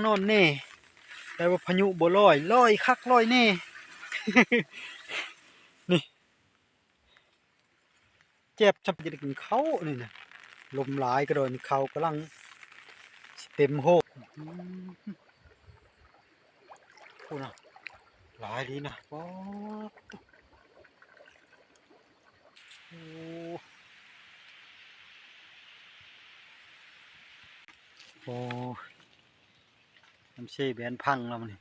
ນອນແນ່ ແຕ່ວ່າພາຍຸບໍ່ລອຍ ລອຍຄັກລອຍແນ່ ນີ້ ແຈບ ຈຳຈະໄດ້ກິນເຂົ້ານີ້ນະ ລົມຫຼາຍກະດອຍນີ້ ເຂົ້າກຳລັງຊິເຕັມໂຮງ ອືມ ພຸ້ນນະ ຫຼາຍດີນະ ປາດ ໂອ້ ໂອ້ ນ້ຳເຊແບນພັງແລ້ວມື້ນີ້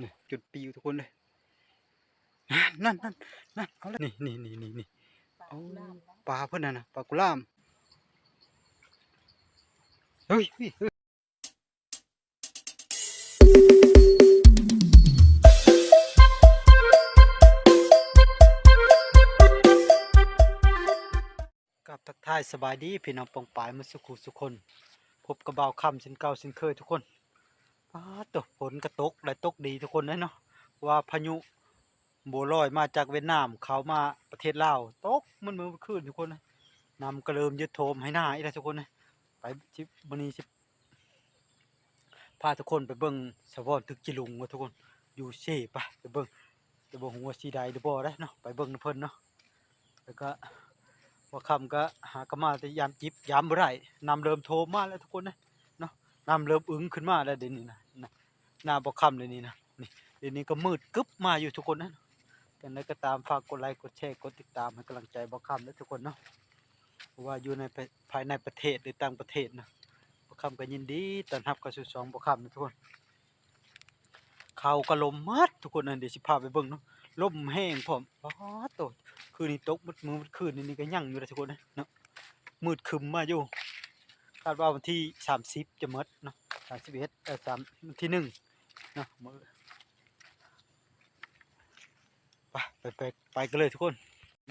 ນີ້ ຈົນປິວທຸກຄົນເອີຍ ນັ້ນ ນັ້ນ ນັ້ນ ນັ້ນ ເອົາລະ ນີ້ ນີ້ ນີ້ ນີ້ ນີ້ ເອົາ ປາເພິ່ນຫັ້ນນະ ປາກຸລາມ ເຮີ້ຍ ເຮີ້ຍ ເຮີ້ຍ ກາບທັກທາຍສະບາຍດີພີ່ນ້ອງປ້ອງປາຍໝົດສູ່ຄູ່ສູ່ຄົນ ພົບກັບບ່າວຄຳເຊັ່ນເກົ່າເຊັ່ນເຄີຍທຸກຄົນ ປາດໂທ້ ຝົນກະຕົກ ແລະ ຕົກດີທຸກຄົນເອີຍເນາະ ເພາະວ່າພາຍຸບໍ່ລອຍມາຈາກຫວຽດນາມ ເຂົ້າມາປະເທດລາວ ຕົກໝົດມື້ໝົດຄືນທຸກຄົນ ນ້ຳກະເລີ່ມຢືດຖ້ວມໄຮ່ນາອີກແລ້ວທຸກຄົນ ໄປ ຊິ ມື້ນີ້ຊິ ພາທຸກຄົນໄປເບິ່ງສະຫວອນຕຶກຈິລຸງວ່າທຸກຄົນ ຢູ່ເຊ ໄປ ໄປເບິ່ງ ແຕ່ບໍ່ຮູ້ວ່າຊິໄດ້ຫຼືບໍ່ໄດ໋ເນາະ ໄປເບິ່ງນຳເພິ່ນເນາະ ແລ້ວກະບ່າວຄຳກະຫາກະມາແຕ່ຍາມຈິບ ຍາມບໍ່ໄດ້ ນ້ຳເລີ່ມຖ້ວມມາແລ້ວທຸກຄົນເອີຍເນາະ ນ້ຳເລີ່ມອຶງຂຶ້ນມາແລ້ວດຽວນີ້ນະ ນະ ໜ້າບ່າວຄຳດຽວນີ້ນະ ນີ້ ດຽວນີ້ກະມືດກຶບມາຢູ່ທຸກຄົນເອີຍ ຈັ່ງໃດກະຕາມ ຝາກກົດໄລ ກົດແຊ ກົດຕິດຕາມໃຫ້ກຳລັງໃຈບ່າວຄຳເດີທຸກຄົນເນາະ ບໍ່ວ່າຢູ່ໃນ ພາຍໃນປະເທດ ຫຼື ຕ່າງປະເທດນະ ບ່າວຄຳກະຍິນດີຕ້ອນຮັບເຂົ້າສູ່ຊ່ອງບ່າວຄຳນະທຸກຄົນ ເຂົ້າກະລົມໝົດທຸກຄົນ ອັນດຽວຊິພາໄປເບິ່ງເນາະ ລົມແຮງພ້ອມ ປາດໂທ້ ຄືນນີ້ຕົກໝົດມື້ໝົດຄືນ ນີ້ກະຍັງຢູ່ເດີທຸກຄົນເອີຍເນາະ ມືດຄຶ້ມມາຢູ່ ຄາດວ່າວັນທີສາມສິບຈະໝົດເນາະ ສາມສິບເອັດ ເອີ ສາມ ວັນທີໜຶ່ງເນາະ ມື້ ໄປ ໄປ ໄປ ໄປກັນເລີຍທຸກຄົນ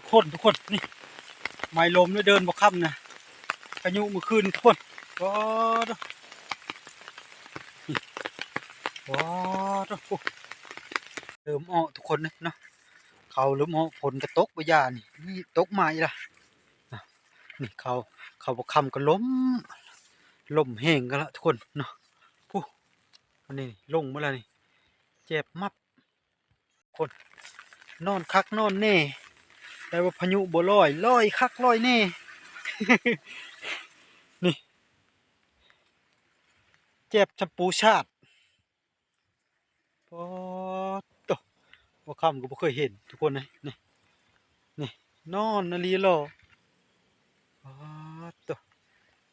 ຄົນ ທຸກຄົນ ນີ້ ໄມ້ລົ້ມເລີຍເດີນບໍ່ຄ່ຳນະ ພາຍຸມື້ຄືນນີ້ທຸກຄົນ ປາດໂທ້ ນີ້ ປາດໂທ້ ເລີ່ມອອກທຸກຄົນເນາະ ເຂົ້າເລີ່ມອອກ ຝົນກະຕົກບໍ່ຢ່ານີ້ ນີ້ຕົກມາອີກລະ ນີ້ ເຂົ້າ ເຂົ້າບໍ່ຄ່ຳກະລົມ ລົມແຮງກະລະທຸກຄົນເນາະ ພຸ້ນ ອັນນີ້ລົງມາແລ້ວນີ້ ແຈບມັບ ຄົນ ນອນຄັກນອນແນ່ ແຕ່ວ່າພາຍຸບໍ່ລອຍ ລອຍຄັກລອຍແນ່ ນີ້ ແຈບຊຳປູຊາດ ປາດໂທ້ ບ່າວຄຳກະບໍ່ເຄີຍເຫັນທຸກຄົນເອີຍ ນີ້ ນີ້ ນອນອີ່ຫຼີຫຼໍ ປາດໂທ້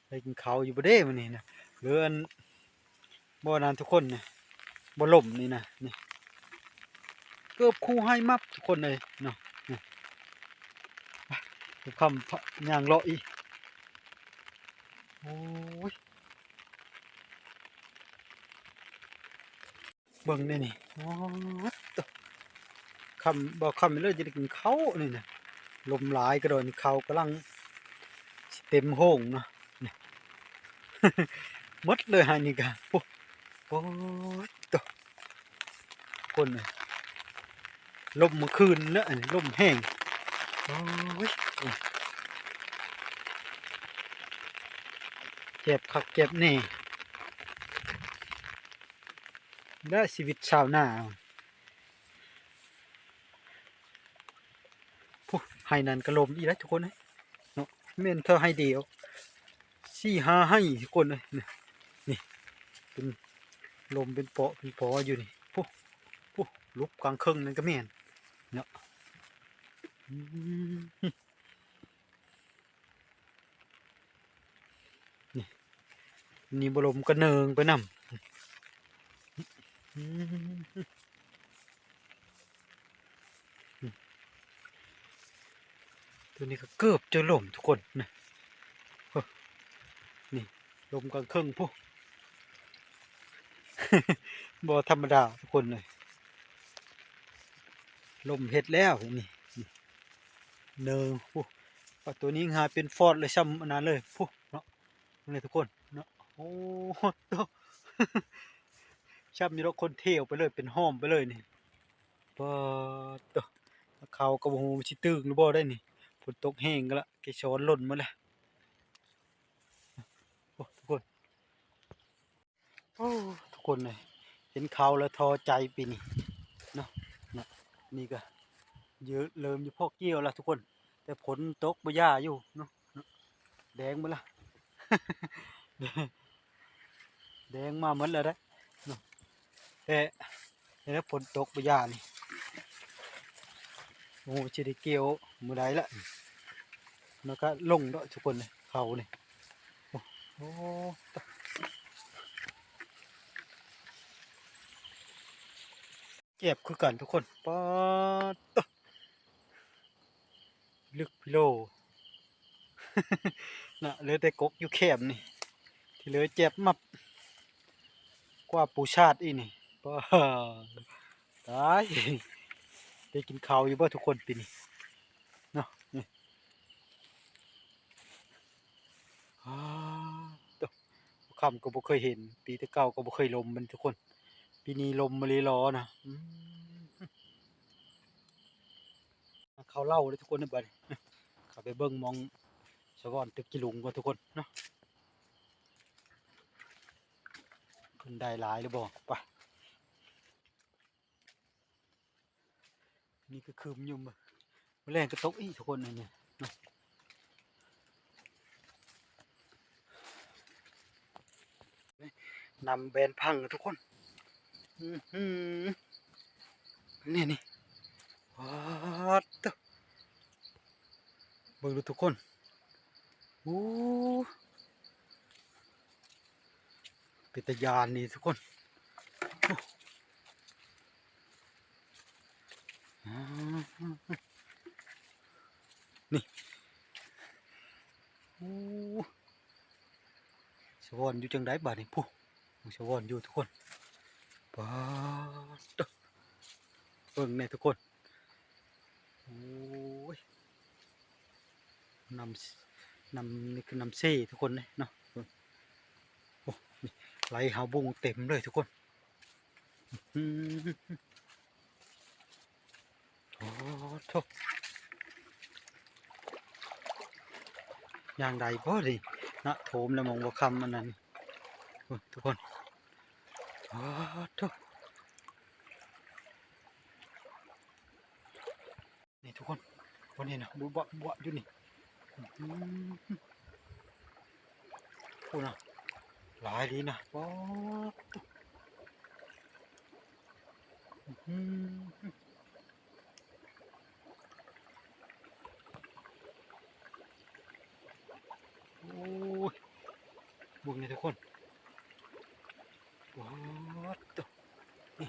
ໄດ້ກິນເຂົ້າຢູ່ບໍ່ເດ້ມື້ນີ້ນະ ຫຼືອັນ ບໍ່ນັ້ນທຸກຄົນນະ ບໍ່ລົມນີ້ນະ ນີ້ ເກີບຄູ່ໄຮ່ມັບທຸກຄົນເອີຍເນາະ ນີ້ ຄ່ຳຍ່າງເລາະອີກ ໂອ້ຍ ເບິ່ງແນ່ນີ້ ໂອ້ໂຕ ຄ່ຳ ບໍ່ຄ່ຳເລີຍຈະໄດ້ກິນເຂົ້ານີ້ນະ ລົມຫຼາຍກະດອຍນີ້ ເຂົ້າກຳລັງຊິເຕັມໂຮງເນາະ ນີ້ ໝົດເລີຍຫັ້ນນີ້ກະ ໂອ້ ໂອ້ຍໂຕ ຄົນ ລົມມື້ຄືນເນາະ ອັນນີ້ລົມແຮງ ໂອ້ຍ ເຈັບຄັກເຈັບແນ່ ແລະຊີວິດຊາວນາ ພຸ້ນ ໄຮ່ນັ້ນກະລົມອີກແລ້ວທຸກຄົນເອີຍເນາະ ແມ່ນເທື່ອໄຮ່ດຽວ ສີ່ຫ້າໄຮ່ທຸກຄົນເອີຍ ນີ້ ນີ້ ເປັນລົມເປັນເປາະເປັນປອຢູ່ນີ້ ພຸ້ນ ພຸ້ນ ຫຼຸບກາງເຄິ່ງນັ້ນກະແມ່ນເນາະ ອືມ ນີ້ ນີ້ບໍ່ລົມກະເນີງໄປນຳ ອືມ ໂຕນີ້ກະເກີບຈະລົມທຸກຄົນນະ ໂອ້ ນີ້ລົມກາງເຄິ່ງພຸ້ນ ບໍ່ທຳມະດາທຸກຄົນເອີຍ ລົມເຮັດແລ້ວນີ້ ນີ້ ເນີງພຸ້ນ ປາ ໂຕນີ້ຫາເປັນຟອດເລີຍ ຊ່ຳອັນນັ້ນເລີຍພຸ້ນເນາະ ນີ້ທຸກຄົນເນາະ ໂອ້ໂຕ ຊ່ຳຢູ່ດອກ ຄົນເທອອກໄປເລີຍ ເປັນຫ້ອມໄປເລີຍນີ້ ປາໂຕ ເຂົາກະບໍ່ຮູ້ຊິຕຶງຫຼືບໍ່ໄດ໋ນີ້ ເພ ຝົນຕົກແຮງກະລະ ເກສອນຫຼົ່ນໝົດລະ. ໂອ້ ທຸກຄົນ ໂອ້ ທຸກຄົນເອີຍ ເຫັນເຂົາແລ້ວທໍ້ໃຈປີນີ້ເນາະ. ເນາະ ນີ້ກະເລີ່ມຢູ່ພໍກ່ຽວລະທຸກຄົນ ແຕ່ຝົນຕົກບໍ່ຢ່າຢູ່ເນາະ. ເນາະ ແດງໝົດລະ ແດງມາໝົດແລ້ວເດ້ເນາະ. ແຕ່ ແຕ່ຝົນຕົກບໍ່ຢ່ານີ້ ໂອ້ ຊິໄດ້ກ່ຽວມື້ໃດລະ. ມັນກະລົງເນາະທຸກຄົນ ເຂົານີ້ ໂອ້ ໂອ້ ແຈບຄືກັນທຸກຄົນ. ປາດໂທ້ ລຶກພິໂລ ນະ ເຫຼືອແຕ່ກົກຢູ່ແຄມນີ້ ທີ່ເຫຼືອແຈບມັບກວ່າປູຊາດອີກນີ້. ປາດ ຕາຍ ໄດ້ກິນເຂົ້າຢູ່ບໍ່ທຸກຄົນປີນີ້ເນາະ. ນີ້ ອາ ໂທ້ ຄ່ຳກໍບໍ່ເຄີຍເຫັນ ປີແຕ່ເກົ່າກໍບໍ່ເຄີຍລົມມັນທຸກຄົນ ປີນີ້ລົມມາລີລໍນະ. ອືມ ເຂົ້າເລົ້າເດ້ທຸກຄົນເດ້ ບາດນີ້ ເຂົ້າໄປເບິ່ງໝ່ອງສະຫວອນຕຶກຂີ້ລຸງກ່ອນທຸກຄົນເນາະ ເພິ່ນໄດ້ຫຼາຍຫຼືບໍ່. ໄປ ນີ້ກະຄຶມຢູ່ ມື້ແລງກະຕົກອີກທຸກຄົນ ອັນນີ້ ນຳແບນພັງທຸກຄົນ. ອືຫື ນີ້ ນີ້ ປາດໂທ້ ເບິ່ງດູທຸກຄົນ. ໂອ້ ເປັນຕາຢ້ານນີ້ທຸກຄົນ. ໂອ້ ອາ ນີ້ ໂອ້ ສະຫວອນຢູ່ຈັ່ງໃດບາດນີ້ ພຸ້ນ ສະຫວອນຢູ່ທຸກຄົນ. ປາດໂທ້ ເບິ່ງແດ່ທຸກຄົນ. ໂອ້ຍ ນ້ຳ ນ້ຳ ນີ້ຄືນ້ຳເຊທຸກຄົນເດ້ເນາະ. ໂອ້ ນີ້ໄຫຼຫາບຸ້ງເຕັມເລີຍທຸກຄົນ. ອືມ ໂອ້ໂທ້ ຍ່າງໄດ້ບໍ່ນີ້ນະ ໂຖມແລ້ວໝ່ອງບໍ່ຄຳອັນນັ້ນ ໂອ້ ທຸກຄົນ. ໂອ້ໂທ້ ນີ້ທຸກຄົນ ບໍ່ເຫັນນະ ບຸບະບຸບະຢູ່ນີ້. ອືມ ພຸ້ນນະ ຫຼາຍດີນະ. ປາດໂທ້ ອືມ ໂອ້ຍ ເບິ່ງນີ້ທຸກຄົນ. ປາດໂທ້ ນີ້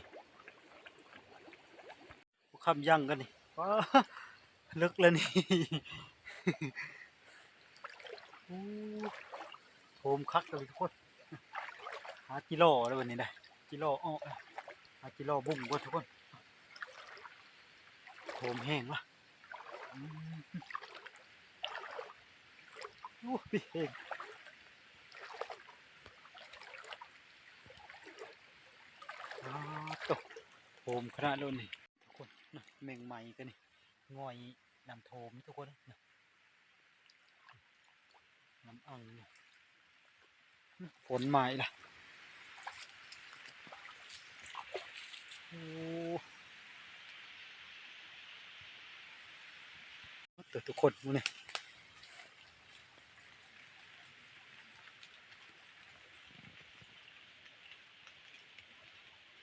ບໍ່ຄຳຍັງກັນນີ້ ປາດ ເລິກແລ້ວນີ້. ໂອ້ ໂຖມຄັກເລີຍທຸກຄົນ. ຫາຈິລໍແລ້ວບັດນີ້ໄດ໋ ຈິລໍອອກ ຫາຈິລໍບຸ້ງກ່ອນທຸກຄົນ. ໂຖມແຮງວະ ອືມ ໂອ້ ພີ່ແຮງ ປາດໂທ້ ໂຖມຂະໜາດໂລດນີ້. ທຸກຄົນນະ ແມງໄມ້ກໍນີ້ ງ່ອຍນ້ຳໂຖມທຸກຄົນນະ ນ້ຳອັ່ງນີ້ ຝົນມາອີກລະ. ໂອ້ ທຸກຄົນມື້ນີ້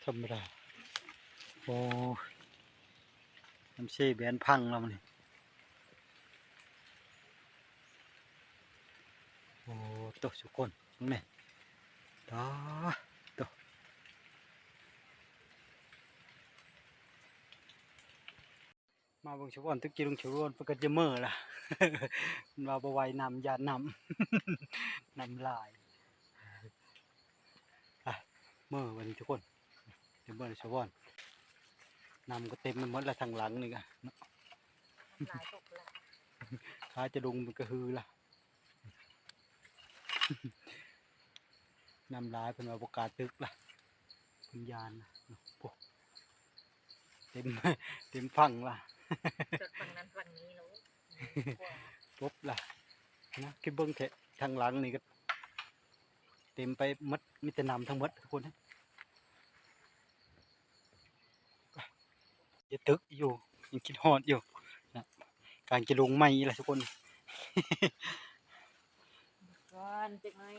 ທຳມະດາ ໂອ້ ນ້ຳເຊແບນພັງແລ້ວມື້ນີ້. ໂອ້ ໂຕ ທຸກຄົນ ເບິ່ງແດ່ ຕາ ໂຕ ມາເບິ່ງຊາວອນ ຕຶກຈີລຸງຊາວອນ ເພິ່ນກໍຈະເມີລະ ເພິ່ນວ່າບໍ່ໄຫວນ້ຳ ຢ້ານນ້ຳ ນ້ຳຫຼາຍ. ໄປ ເມີບັດນີ້ທຸກຄົນ ໄປເບິ່ງຊາວອນ ນ້ຳກໍເຕັມໄປໝົດລະ ທາງຫຼັງນີ້ກະເນາະ ຫຼາຍຕົກລະ ຂາຈະດຸງມັນກະຮືລະ ນ້ຳຫຼາຍ ເພິ່ນວ່າບໍ່ກ້າຕຶກລະ ເພິ່ນຢ້ານລະ ໂອ້ ເຕັມ ເຕັມຝັ່ງລະ ຈົນຝັ່ງນັ້ນຝັ່ງນີ້ໂລດ. ຈົບລະນະ ຄືເບິ່ງແທ້ທາງຫຼັງນີ້ກໍເຕັມໄປໝົດ ມີແຕ່ນ້ຳທັງໝົດທຸກຄົນ. ຍັງຄິດຮອດຢູ່ນະ ກາງຈະລົງໃໝ່ອີກລະທຸກຄົນ ກ່ອນຈັກໜ້ອຍ.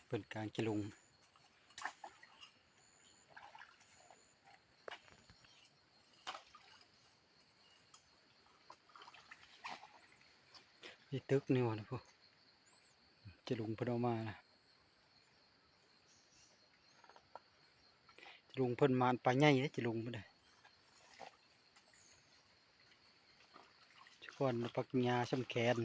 ເພິ່ນກາງຈະລົງ ໄອ້ຕຶກນີ້ວ່ານະ ຈະລົງເພິ່ນເອົາມານະ ຈະລົງເພິ່ນມານປາໃຫຍ່ເດ້ ຈະລົງເພິ່ນໄດ ກ່ອນປັກຫຍ້າຊ່ຳແຂນ.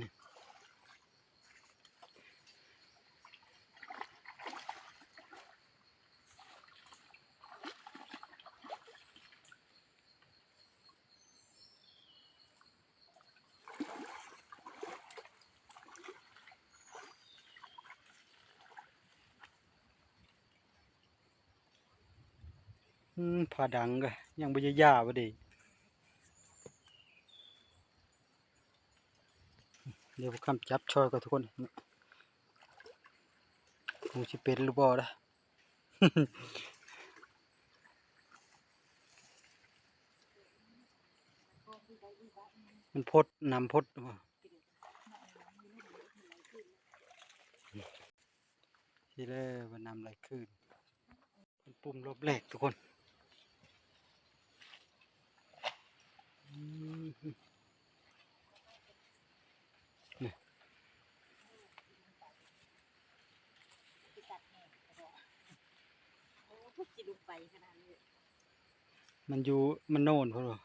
ອືມ ຜາດັງກະຍັງບໍ່ຢາຢາບໍ່ເດ. ດຽວພວກຄຳຈັບຊ່ອຍກ່ອນທຸກຄົນ ຄົງຊິເປັນຫຼືບໍ່ລະ ມັນພົດ ນ້ຳພົດ. ທີ່ແລ້ວວ່ານ້ຳໄຫຼຄືນ ເພິ່ນປຸ້ມລອບແລກທຸກຄົນ. ອືມ ນີ້ ມັນຢູ່ ມັນໂນນພຸ້ນບໍ່?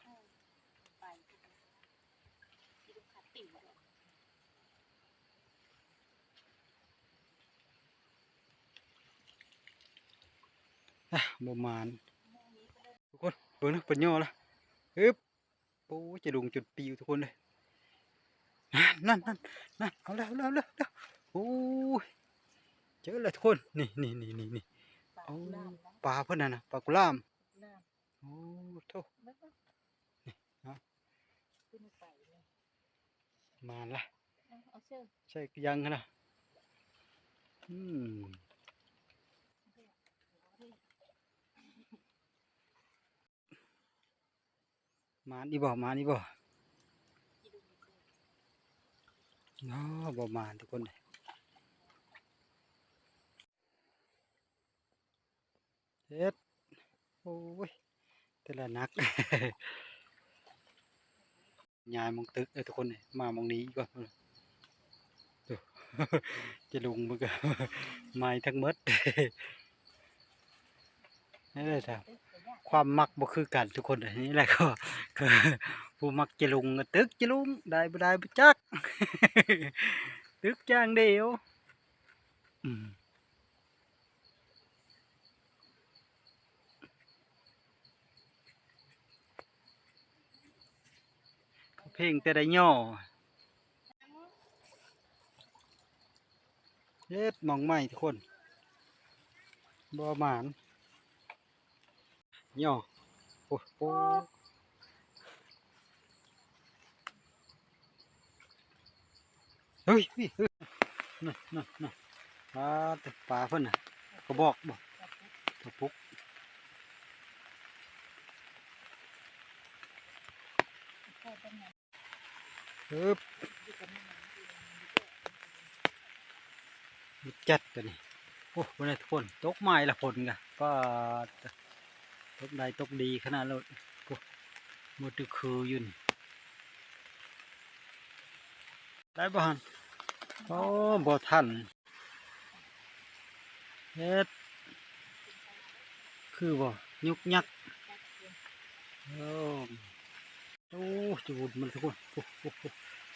ອ່ະ ບໍ່ໝານ ທຸກຄົນ ເບິ່ງນະ ເພິ່ນຍໍລະ ອຶບ ໂອ້ຍ ຈະລົງຈົນປິວທຸກຄົນເອີຍ ນັ້ນ ນັ້ນ ນັ້ນ ນັ້ນ ເອົາແລ້ວ ເອົາແລ້ວ ເອົາແລ້ວ ເອົາແລ້ວ ໂອ້ຍ ເຈີແລ້ວທຸກຄົນ ນີ້ ນີ້ ນີ້ ນີ້ ໂອ້ ປາເພິ່ນຫັ້ນນະ ປາກຸລາມ ໂອ້ໂທ້ ນີ້ເນາະ ມາລະ ເອົາ ເອົາເຊີ ໃສ່ກະຍັງຫັ້ນນະ ອືມ ມານອີກບໍ່ ມານອີກບໍ່ ເນາະ ບໍ່ມານທຸກຄົນເອີຍ. ເຮັດ ໂອ້ຍ ແຕ່ລະໜັກ ຍ້າຍໝ່ອງຕຶກເດີທຸກຄົນເອີຍ ມາໝ່ອງນີ້ອີກກ່ອນ ໂອ້ ຈະລົງມັນກະໄໝ້ທັງໝົດ ເອີ ຄວາມມັກບໍ່ຄືກັນທຸກຄົນເອີຍ ນີ້ແຫຼະ ກໍ ກໍຜູ້ມັກຈະລົງກໍຕຶກຈະລົງ ໄດ້ບໍ່ໄດ້ບໍ່ຈັກ ຕຶກຢ່າງດຽວ ອືມ. ເພງແຕ່ໄດ້ຍໍ້ ເຮັດໝ່ອງໃໝ່ທຸກຄົນ ບໍ່ໝານ. ຍໍ້ ໂອ້ໂຫ ເຮີ້ຍ ເຮີ້ຍ ເຮີ້ຍ ນັ້ນ ນັ້ນ ນັ້ນ ປາ ປາເພິ່ນນະ ກະບອກບໍ່ ກະປຸກ ອຶບ ຈັດຕົວນີ້ ໂອ້ ເບິ່ງເດີທຸກຄົນ ຕົກມາອີກລະຝົນກະ ປາດ ຕົກໄດ້ຕົກດີຂະໜາດໂລດ ໂອ້ ໝົດຄືຢູ່ນີ້ ໄດ້ບໍ່ຫັ້ນ ໂອ້ ບໍ່ທັນ ເຮັດ ຄືບໍ່ ຍຸກຍັກ ໂອ້ ໂອ້ ຈະວຸນມັນທຸກຄົນ ໂອ້ ໂອ້ ໂອ້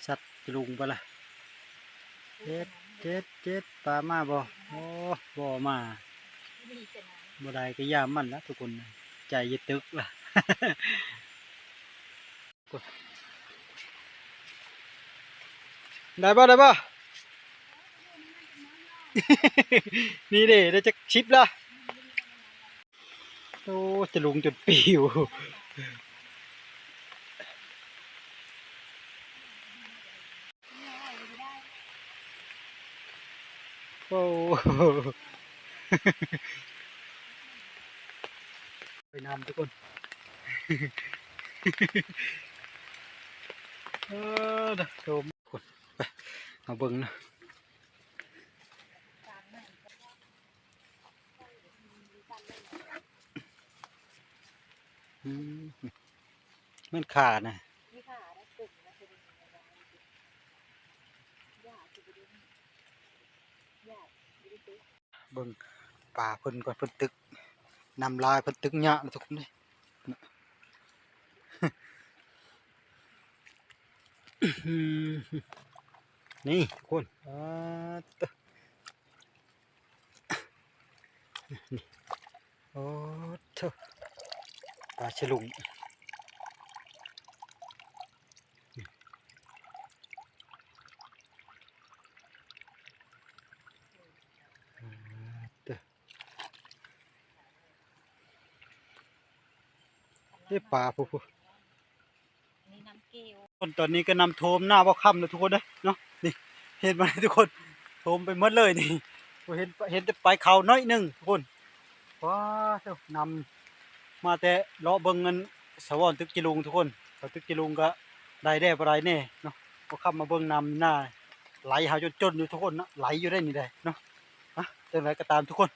ສັດຈະລົງໄປລະ ເຈັດ ເຈັດ ເຈັດ ປາມາບໍ່ ໂອ້ ບໍ່ມາ ບໍ່ໄດ້ກະຢ່າມັນລະທຸກຄົນ ໃຈຈະຕຶກລະ ໄດ້ບໍ່ ໄດ້ບໍ່? ນີ້ເດ້ ໄດ້ຈັກສິບລະ. ໂອ້ ຈະລົງຈົນປິວ. ໂອ້ ໄປນຳທຸກຄົນ. ເອີ ໂດມ ໄປ ມາເບິ່ງນະ. ອືມ ແມ່ນຂ່ານະ. ເບິ່ງປາເພິ່ນກ່ອນ ເພິ່ນຕຶກ ນ້ຳຫຼາຍ ເພິ່ນຕຶກຍາກນະທຸກຄົນເດ້. ນີ້ທຸກຄົນ ປາດເຕີ ນີ້ ໂອ້ໂທ້ ປາສະຫຼຸງ. ເດ້ປາ ພຸ້ນໆ ນີ້ນ້ຳເກວ ຄົນ ຕອນນີ້ກໍນ້ຳຖ້ວມນາບ່າວຄຳແລ້ວທຸກຄົນເດີເນາະ. ນີ້ ເຫັນບໍ່ທຸກຄົນ ຖ້ວມໄປໝົດເລີຍນີ້. ບໍ່ເຫັນ ເຫັນແຕ່ປາຍຂາວໜ້ອຍໜຶ່ງທຸກຄົນ. ວ້າ ນ້ຳມາແຕ່ເລາະເບິ່ງອັນສະຫວອນຕຶກຈີລຸງທຸກຄົນ. ເຂົາຕຶກຈີລຸງກໍໄດ້ແດ່ບໍ່ໄດ້ແດ່ເນາະ. ບ່າວຄຳມາເບິ່ງນ້ຳນາ ໄຫຼຫາຈົນຈົນຢູ່ທຸກຄົນເນາະ ໄຫຼຢູ່ໄດ໋ນີ້ໄດ໋ເນາະ. ອ່ະ ຈັ່ງໃດກໍຕາມທຸກຄົນ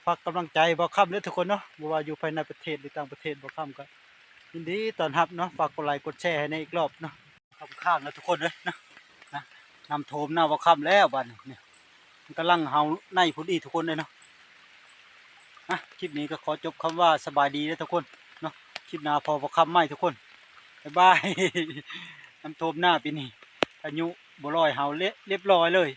ຝາກກຳລັງໃຈບ່າວຄຳເດີທຸກຄົນເນາະ ບໍ່ວ່າຢູ່ພາຍໃນປະເທດ ຫຼື ຕ່າງປະເທດ ບ່າວຄຳກໍຍິນດີຕ້ອນຮັບເນາະ. ຝາກກົດໄລກົດແຊໃຫ້ແດ່ອີກລອບເນາະ. ຄຳຄ້າງແລ້ວທຸກຄົນເອີຍເນາະ ນະ ນ້ຳຖ້ວມນາບ່າວຄຳແລ້ວບາດນີ້. ນີ້ ມັນກຳລັງເຮົາໃນພຸ້ນອີກທຸກຄົນເອີຍເນາະ. ອ່ະ ຄລິບນີ້ກໍຂໍຈົບຄຳວ່າສະບາຍດີເດີທຸກຄົນເນາະ. ຄລິບໜ້າພໍ້ບ່າວຄຳໃໝ່ທຸກຄົນ ບາຍບາຍ. ນ້ຳຖ້ວມນາປີນີ້ ພາຍຸບໍ່ລອຍເຮົາ ລຽບ ລຽບລ້ອຍເລີຍ.